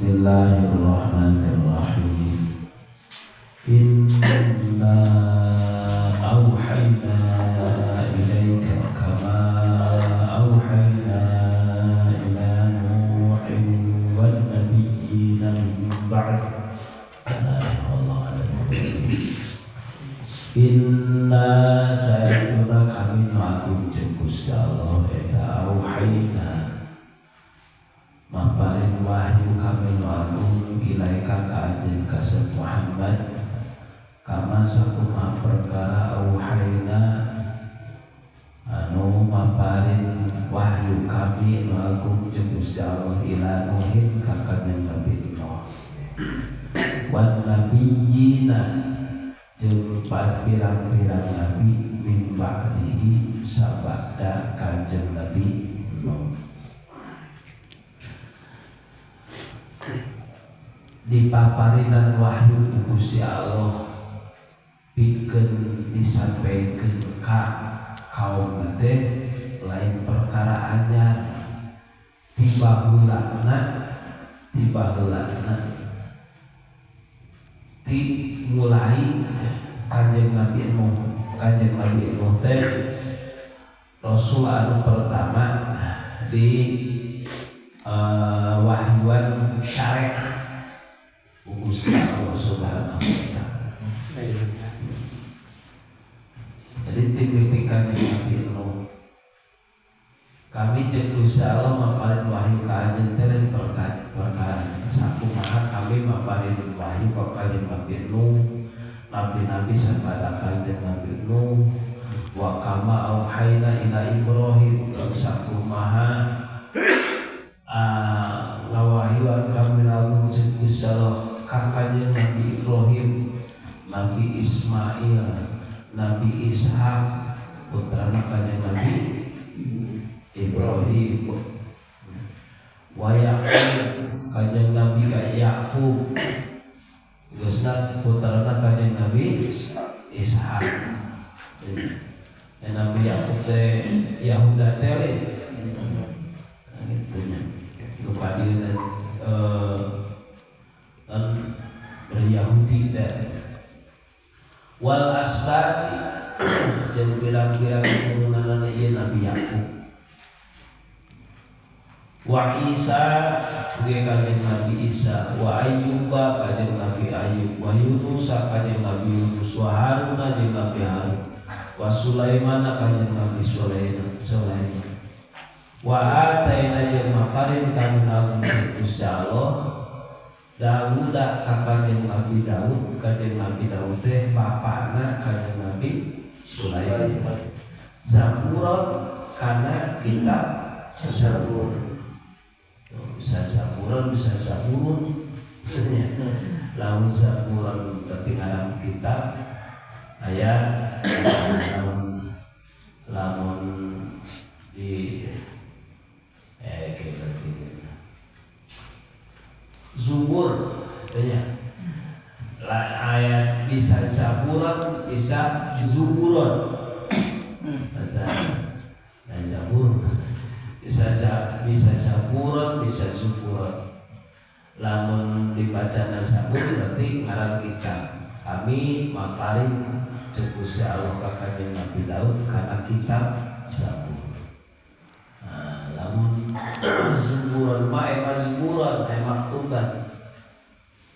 Bismillahirrahmanirrahim. Inna auhayna ilaika kama auhayna ila Nuhin wan nabiyyina min ba'd. Inna saestuna kami nu agung jeung Gusti Allah eta auhayna maparin wahyu kami nu agung ilaika ka anjeun ka Muhammad kama sakumaha perkara auhayna anu maparin wahyu kami nu agung jeung Gusti Allah ila Nuhin ka kanjeng Nabi Nuh wan nabiyina jeung pirang-pirang nabi min ba'dihi sabada kanjeng Nabi Nuh. Dipaparinan wahyu ku Gusti Allah pikeun disampaikan ka kaum teh lain perkara anyar tiba heulana ti mulai Kanjeng Nabi Nuh teh rasul anu pertama di wahyuan syariat Gusti Allah Subhanahu wa taala. Jadi timiti Kanjeng Nabi Nuh kami jeung Gusti Allah maparin wahyu ka anjeun teh lain perkara sakumaha kami maparin wahyu ka Kanjeng Nabi Nuh, nabi-nabi sabada Kanjeng Nabi Nuh, wa kama auhayna ila Ibrahim sakumaha ngawahyuan kami lagu jeung Gusti Allah ka Kanjeng Nabi Ibrahim, Nabi Ismail, Nabi Ishak, putrana Kanjeng Nabi Ibrahim, wa Yaqub Kanjeng Nabi Yaqub, geusna putrana Kanjeng Nabi Ishak. Nabi Yaqub teh Yahuda teh gitu nya. Nu padi kan Yahudi teh. Wal asbat jeung pirang-pirang turunanna ieu Nabi Yaqub. Wa Isa ge kanjeng Nabi Isa, wa Ayyuba kanjeng Nabi Ayyub, wa Yunus kanjeng Nabi Yunus, wa Haruna jeung Nabi Harun, wa Sulaiman kanjeng Nabi Sulaiman. Wa ataina jeung maparin kami agung Gusti Allah Daud ka kanjeng Nabi Daud, kanjeng Nabi Daud teh bapana kanjeng Nabi Sulaiman. Zaburon kana kitab Zabur. Bisa zaburon, bisa zaburun. Lamun zaburon berarti ngaran kitab aya, lamun di berarti zubur ya. Ayat bisa zaburon, bisa zuburon. Dan zabur bisa zaburon, bisa zuburon. Lamun dibaca zabur berarti ngaran kitab. Kami maparin jeung Gusti Allah ka Kanjeng Nabi Daud kana kitab Zabur. Nah, lamun zuburon mah mazmuran maktuban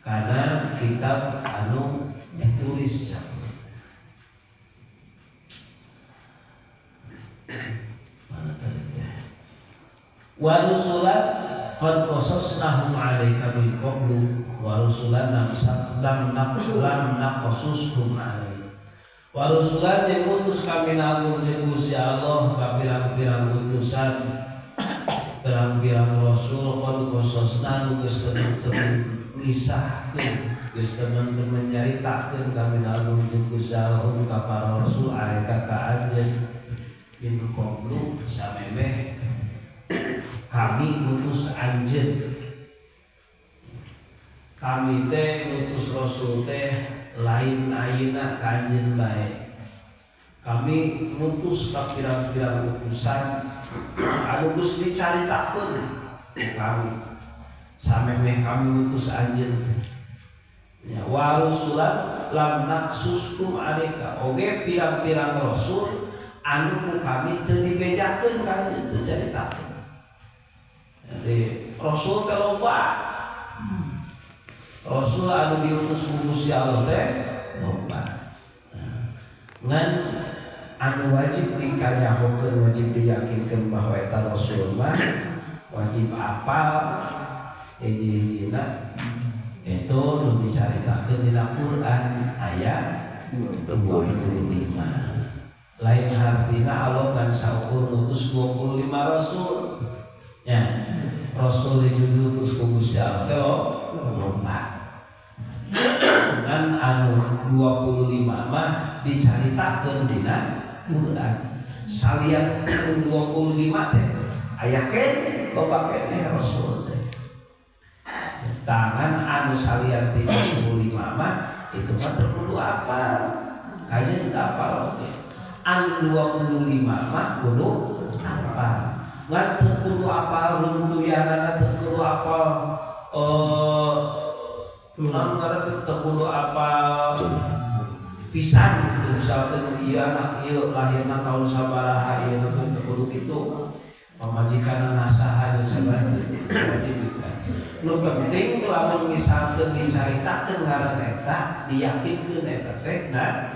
karena kitab anu ditulis Zabur. Mana tadi teh? Wa rusulan qad qasasnahum 'alaika min qablu wa rusulan lam naqasushum 'alaika. Wa rusulan jeung utus kami agung jeung Gusti Allah ka pirang-pirang utusan, pirang-pirang rasul qad qasasna nu geus temen-temen ngisahkeun, geus temen-temen nyaritakeun kami agung jeung Gusti Allah ka para rasul 'alaika ka anjeun min qablu samemeh kami ngutus anjeun. Kami teh ngutus rasul teh lain ayeuna ka anjeun bae. Kami ngutus ka pirang-pirang utusan anu geus dicaritakeun kami. Samemeh kami ngutus anjeun ya, wa rusulan lam naqsuskum alaika, oge pirang-pirang rasul anu ku kami teu dibejakeun ka anjeun, teu caritakeun. Jadi rasul teh loba, rasul anu diutus ku Gusti Allah teh loba. Ngan anu wajib dikanyahokeun, wajib diyakinkeun bahwa eta rasul mah wajib apal hiji-hijina itu nu dicaritakeun dina Quran ayat 25. Lain hartina Allah ngan saukur ngutus 25 rasul ya, rasul itu diutus ku Gusti Allah teh loba, ngan anu 25 mah dicaritakeun dina Quran. Salian 25 teh aya keneh, loba keneh rasul teh. Tangan anu salian 35 mah itu mah teu kudu apal, kajeun teu apal oge. Anu 25 mah kudu apal, ngan teu kudu apal runtuyanana, teu kudu apal naon ngaranna, teu kudu apal pisan gitu. Misalkan ieu anak ieu lahirna tahun sabaraha, ieu teu kudu kitu, pamajikanna saha jeung sabaraha wajib gitu. Nu penting lamun misalkeun dicaritakeun ngaran eta, diyakinkeun eta teh. Nah,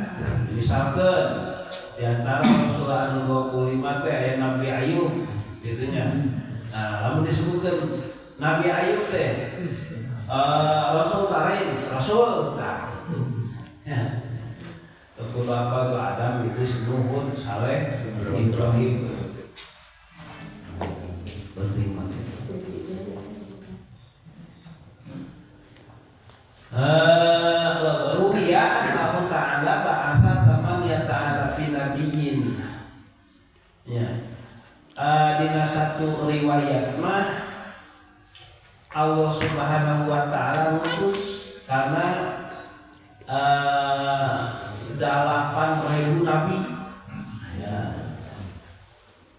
misalkeun di antara Rasul anu 25 teh aya Nabi Ayub gitu nya. Nah, lamun disebutkeun Nabi Ayub teh Rasul tarain Rasul, nah ya. Kudu apa tuh Adam itu, Nuhun, Saleh, Ibrahim. Penting banget. Ruwiya annahu ta'ala ba'atha thamaniyata alafi nabiyyin. Ya. Dina satu riwayat mah Allah Subhanahu wa taala ngutus karena 8.000 nabi. Ya.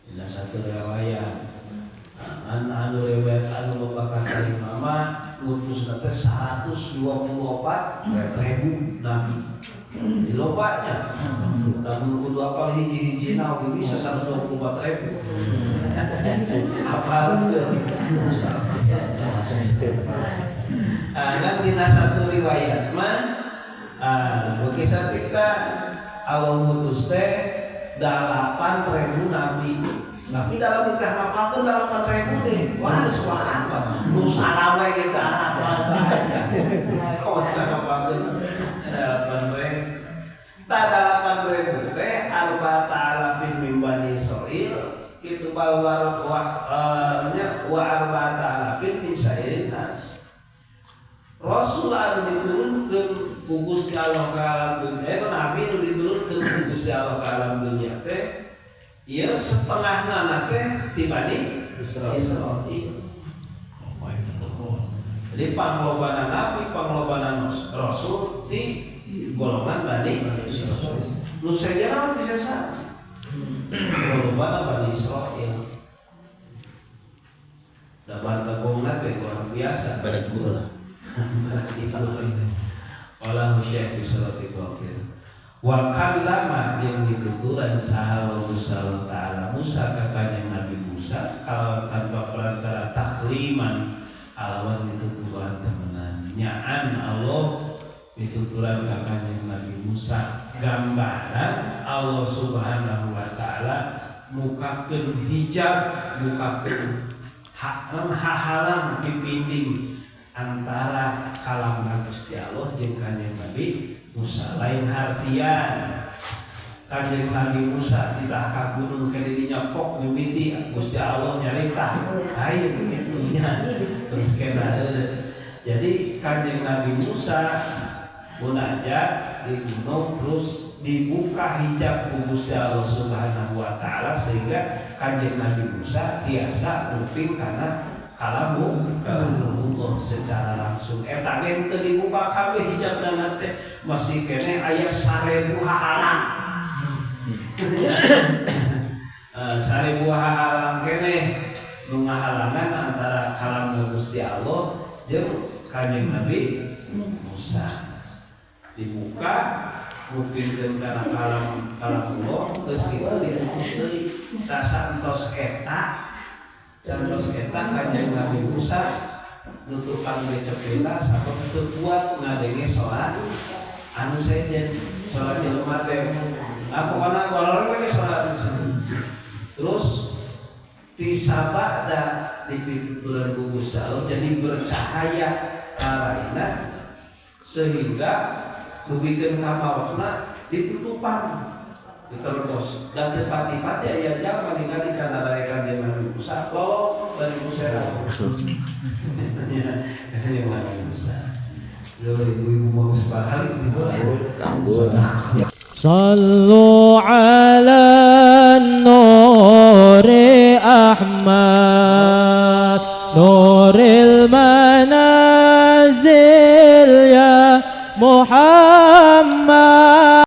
Dina satu riwayat. Anu riwayat anu loba katarima mah ngutus teh 124.000 nabi. Di lobanya. Lamun kudu apal hiji-hijina oge bisa 124.000. Apal teu. Ngan dina satu riwayat mah kisah kita Allah ngutus teh 8.000 nabi. Tapi dalam nikah ngapalkeun 8.000 deh. Wah, geus apa? Nu salah we kita hafal bae. Kok ngapalkeun 8.000. Ta 8.000 teh arba ta'alafin min bani Israil itu bal wa nya wa arba ta'alafin min sairin nas. Rasul anu diturunkeun ku Gusti Allah ka alam dunya, nabi nu diturunkeun ku Gusti Allah ka alam dunya teh ieu setengahna teh ti Bani Israil. Jadi panglobana nabi, panglobana rasul ti golongan Bani Israil. Nu sejenna mah ti sesa. Panglobana Bani Israil. Da bagongna teh luar biasa. Badak bola. Wala syekh fi salati ghafir. Wa kallama jeung dituturan saha Musa ta'ala Musa ka kanjeng Nabi Musa kalau tanpa perantara takliman alawan dituturan temenan nyaan Allah dituturan ka kanjeng Nabi Musa gambaran Allah Subhanahu wa taala mukakeun hijab, mukakeun hahalang dipinding antara kalam Gusti Allah jeung kanjeng Nabi Musa. Lain hartian kanjeng Nabi Musa tidak ka gunung ke dirinya kok mimiti Gusti Allah nyarita lain gitu nya. Terus kena jadi kanjeng Nabi Musa munajat di gunung terus dibuka hijab ku Gusti Allah Subhanahu wa taala sehingga kanjeng Nabi Musa tiasa nguping kana kalamu Allah secara langsung. Eta ge teu dibuka kabeh hijabna teh masih keneh aya 1000 hahalang. 1000 hahalang keneh Nu ngahalangan antara kalam Gusti Allah jeung Kanjeng Nabi Musa. Dibuka, buktikan karena kalam kalam Allah, terus kitu ditutup deui. Tah, saentos eta, saentos eta Kanjeng Nabi Musa nutupan becepina sabab teu kuat ngadenge salat anu sejen, salat jelema teh. Nah, pokoknya kalau lagi salat anu sejen. Terus tisabada dipituturan ku Gusti Allah jadi bercahaya araina, sehingga dugikeun ka maotna ditutupan, diterobos, dan teu pati-pati aya jalma ningali kana raya Kanjeng Nabi Musa lolong dari Musa ya. Kanjeng Nabi Musa. Ibu-ibu mau sekali. صلوا على